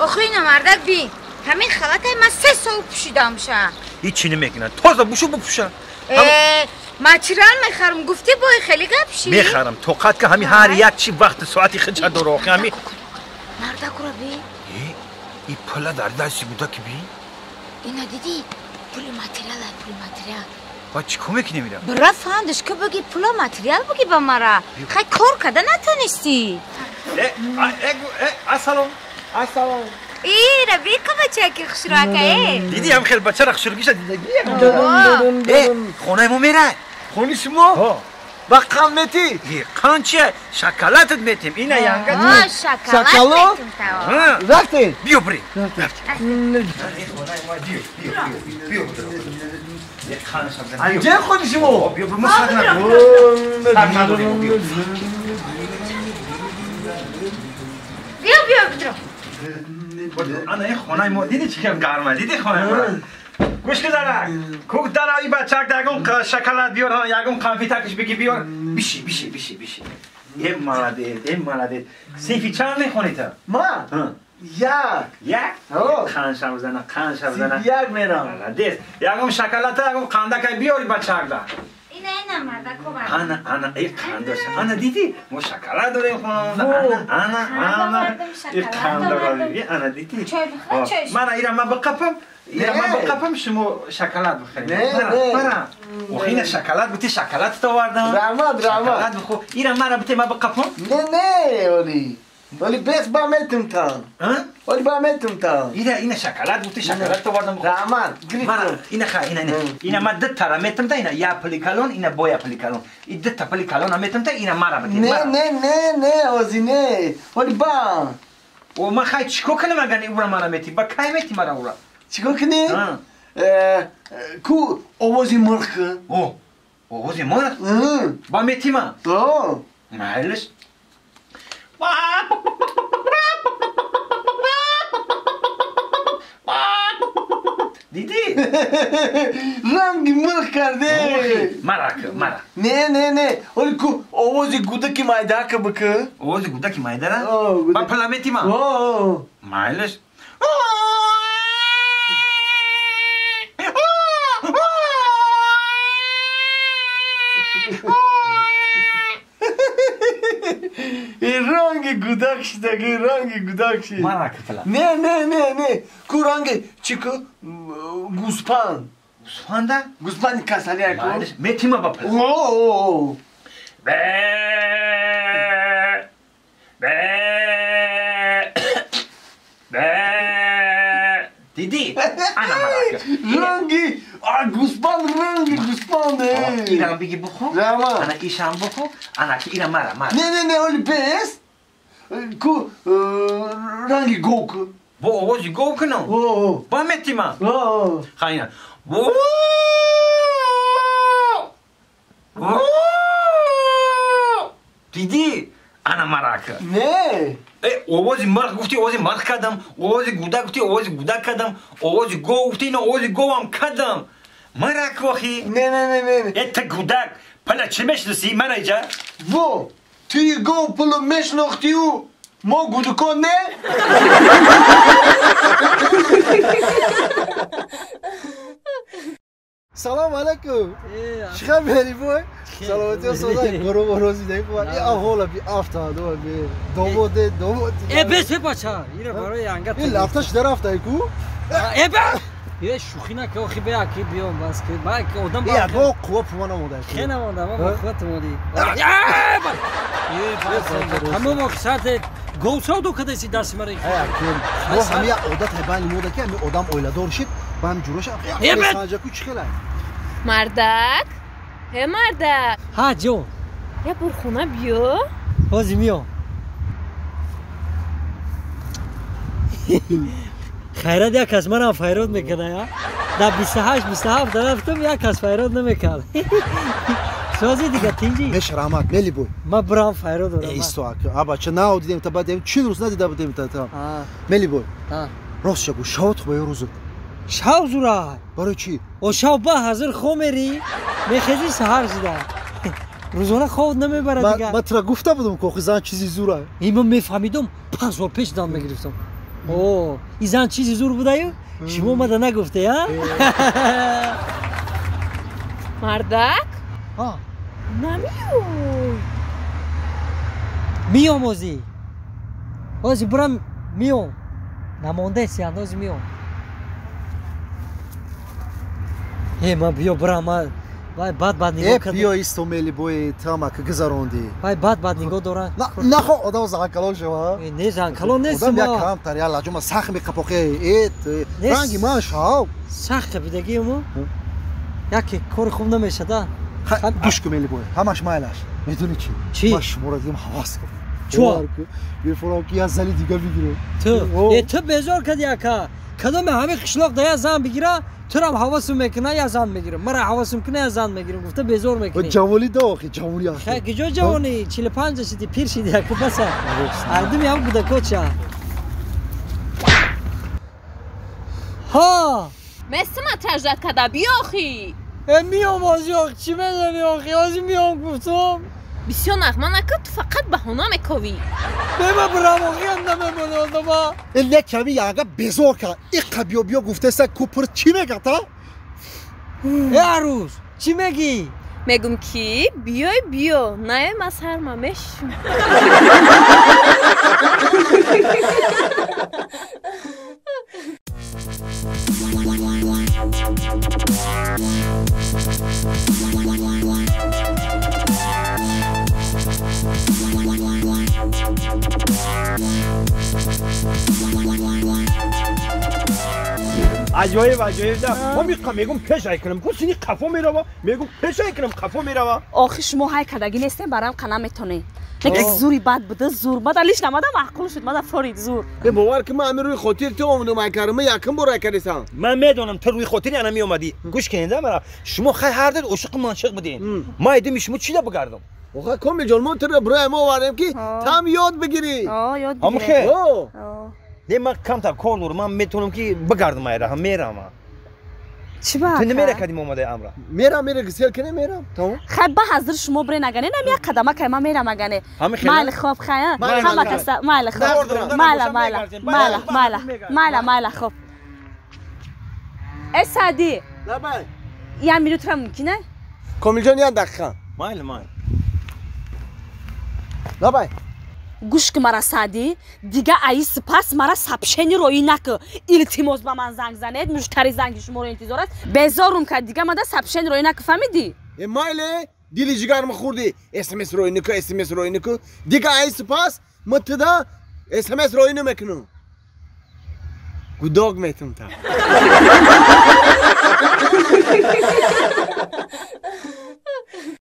Охи ина мардак бин. Ҳамин халатай ман 3 сол пӯшидам ша. Ҳеҷ намекунад. Тоза бушу бупӯша. Материал мехарам гуфти бой хеле гап ши. Мехарам. Тоқат ки ҳами ҳар як чи вақт соати хича дора охи ҳами. Мардакура би. И пула дар дасти буда ки би? Ина диди пули материал, пули материал. Ба чӣ кор мекунем ира? Бира фандаш ки бигӣ пула материал бигӣ ба мара. Хай кор карда натонистӣ. Ассалом. Ассалом. Ира бика бачаки хушрака э. Диди ҳам хел бачара хушргиша дидагӣ. Хонаи мо мерай. Хони шумо? Ба қанд метӣ? Қанд чия? Шоколадат метем. Ина янга. Шоколад метем. Рафтем. Биё бирем. Биё. Анҷа хони шумо? Биё бир мо сак надорем. Сак надорем. Биё. Биё биё бидро. Ана ин хонаи мо диди чӣ хел гарма? Диди хонаи мо? Гӯш кизарак. Кук дара и бачак ягон шоколад биёр, ягон конфетакш бигӣ биёр. Биши, биши, биши, биши. Э молодец, э молодец. Синфи чанд мехонӣ ту? Ман? Як. Як? Қанд шав зана, қанд шав зана. Як мерам. Молодец. Ягон шоколада, ягон қандакай биёри бачакда. Ина ина мардак овард. Ана, ана, э қандош. Ана диди? Мо шоколад дорем хонамонда. Ана, ана, ана. Э қанд дорем. Ана диди? Чой бихӯр, чой. Мана ира ман биқапам. Ира ман биқапам шумо шоколад бихӯред. Мара, мара. Охи ина шоколад бути шоколад овардам. Раҳмат, раҳмат. Шоколад бихӯр. Ира мара бите ман биқапам? Не, не, оли. Оли бес ба метум тан. Оли ба метум тан. Ира ина шоколад бути шоколад овардам. Раҳмат, гирифтам. Мара, ина ха, ина ина. Ина ман ду тара метум та ина я пули калон, ина боя пули калон. И ду та пули калон метум та ина мара бите. Не, не, не, не, ози не. Оли ба. О, ман хай чико кунам агар ура мара мети? Ба кай мети мара ура? Чико кунӣ? Ку овози мурғ. О, овози мурғ? Ба мети ма? О. Майлиш. Диди? Ранги мурғ карде. Мара, мара. Не, не, не. Оли ку овози гудаки майдака бикӣ. Овози гудаки майдара? Ба пула мети ма? О. Майлиш. Ранги гудак шидаги, ранги гудак шид. Мара кифла. Не, не, не, не. Ку ранги чӣ ку гӯспанд. Гӯспанда? Гӯспанди касалия ку. Метима ба пула. О. Бе. Бе. Бе. Диди? Ана мара. Ранги, а гӯспанд ранги гӯспанд. Ирам биги бухо. Ана ишам бухо. Ана ки ира мара, мара. Не, не, не, оли бес. Ку ранги гов ку. Бо овози гов кунам? О. Ба метима? О. Хайна. Диди? Ана марака. Не. Овози мурғ гуфти, овози мурғ кардам. Овози гудак гуфти, овози гудак кардам. Овози гов гуфти, ина овози говам кардам. Марак охи. Не, не, не, не. Э, ту гудак. Пала чӣ мешиносӣ? Мара иҷа? Во, туи гов пулу мешинохтию мо гудукон не? Салом алайкум. Чӣ хабари бой? Саломатӣ созай горо рози дай бо. И аҳола би афта до би домоде домод. Э бес бача, ира барои анга. Ин лафташ дарафтай ку? Э ба. Е шӯхӣ нака, охи бе аки биём бас ки. Ма одам ба. Е бо қувва пума намода. Хе намонда, ма бо қувва тумоди. Е бас. Тамом охи сарте гов савдо кадаси дасти мара. Э аки. Мо ҳамия одат ҳайбани мода ки ҳами одам оиладор шид, ба ҳам ҷуроша. Санҷаку чӣ хелай? Мардак? Ҳе мардак? Ҳа ҷон. Я бурхона биё. Ҳозир миём. Хайрат як кас манам файрод мекарда, я? Дар 28 27 рафтам як кас файрод намекард. Сози дига тинҷи. Меш раҳмат, мели бой. Ма бурам файрод дорам. Исто ака, а бача нав дидем та баъд 40 рӯз надида будем та. Мели бой. Рост шагу, шавот хуб ё рӯзот? Шав зура. Барои чӣ? О шав ба ҳазир хоб мери, мехези саҳар шуда. Рӯзона хоб намебарад дигар. Ман тура гуфта будам, ки охи зан чизи зура. Ин ман мефаҳмидум, 5 сол пеш зан мегирифтам. О, ин зан чизи зур будаю? Шумо мада нагуфте, а? Мардак? А. Намиёй. Миём озӣ. Озӣ бурам миём. Намондаси андози миём. Э, ман биё бурам, ман вай бад бад нигоҳ кардам. Биё исто мели бои тамак гузаронди. Вай бад бад нигоҳ дорад. Нахо одам занкалон шава. Не занкалон нест. Одам як камтар я лаҷума сахт меқапоқе. Э, ранги ман шав. Сахт қапидагии мо? Яке кори хуб намешада. Гӯш кун мели бой. Ҳамаш майлаш. Медонӣ чӣ? Чӣ? Ман шуморо дидам ҳавас кардам. Чо? Мефурам ки як зани дига бигирам. Ту? Э, ту безор кардӣ ака. Кадоме ҳамин қишлоқ да як зан бигира, турам ҳавасм мекуна, як зан мегирам. Мара ҳавасм куна, як зан мегирам. Гуфта безор мекунӣ. Ҷавонӣ да охи, ҷавонӣ ахи. Хай, куҷо ҷавонӣ? 45 шидӣ, пир шидӣ, ака баса. Ардуми ҳам кӯдакоча. Ҳа! Месима таждад када, биё охи. Э, миём озӣ охи, чӣ медонӣ охи? Озӣ миём гуфтум. Бисёр нағма накун, ту фақат баҳона мековӣ. Бема бурам охиам намемонӣ одама. Э, не ками яга безор кард. Иқа биё биё гуфтеса купр чӣ мегӯяд, а? Э, арӯз, чӣ мегӣ? Мегум ки биёй биё, наёй ман сарма мешум. Аҷоиб, аҷоиб да. Мо мегум пеш ай кунам. Ку сини қафо мерава, мегум пеш ай кунам, қафо мерава. Охи шумо ҳай кардагӣ нестем, барам қана метонем. Лекин зури бад буда, зур. Мада лиш намада маъқул шуд, мада форид зур. Э, бовар ки ман ҳамин рӯи хотир ту омадам ай кардам, ман якум бор ай кардисам. Ман медонам ту рӯи хотири ана меомадӣ. Гӯш кунед мара. Шумо хай ҳар дод ошиқи маншиқ будем. Ман айдими шумо чӣ да бигардам? Охе Комил ҷон, мо туро барои мо овардем ки там ёд бигирӣ. О, ёд Ҳамин бигирӣ. хел? О. Не, ман камтар кор дорам, ман метавонам ки бигардам айра, ҳам мерам. Чӣ ба? Ту намера кардим омадаи амра? Мерам, мера гисел кунем, мерам. Тамом. Хай ба ҳазир шумо бирен агане, нам як қадама кай ман мерам агане. Ҳамин хел? Майли хоб хай, Майли, ҳама майли. каса, майли хоб. Майла, майла, майла, майла, майла, майла хоб. Э, Сади. Лабай. Як минутра мумкина? Комил ҷон, як дақиқа. Майли, майли. Лабай. Гӯш ки мара Сади, дига аи сипас мара сабшени роӣ накӣ. Илтимос ба ман занг занед, муштари занги шуморо интизор аст. Безорум кард, дига мада сабшени роӣ накӣ, фаҳмидӣ? Э, майле, дили ҷигарма хӯрдӣ. СМС роӣ накӣ, СМС роӣ накӣ. Дига аи сипас ма туда СМС роӣ намекунам. Гудог метум та.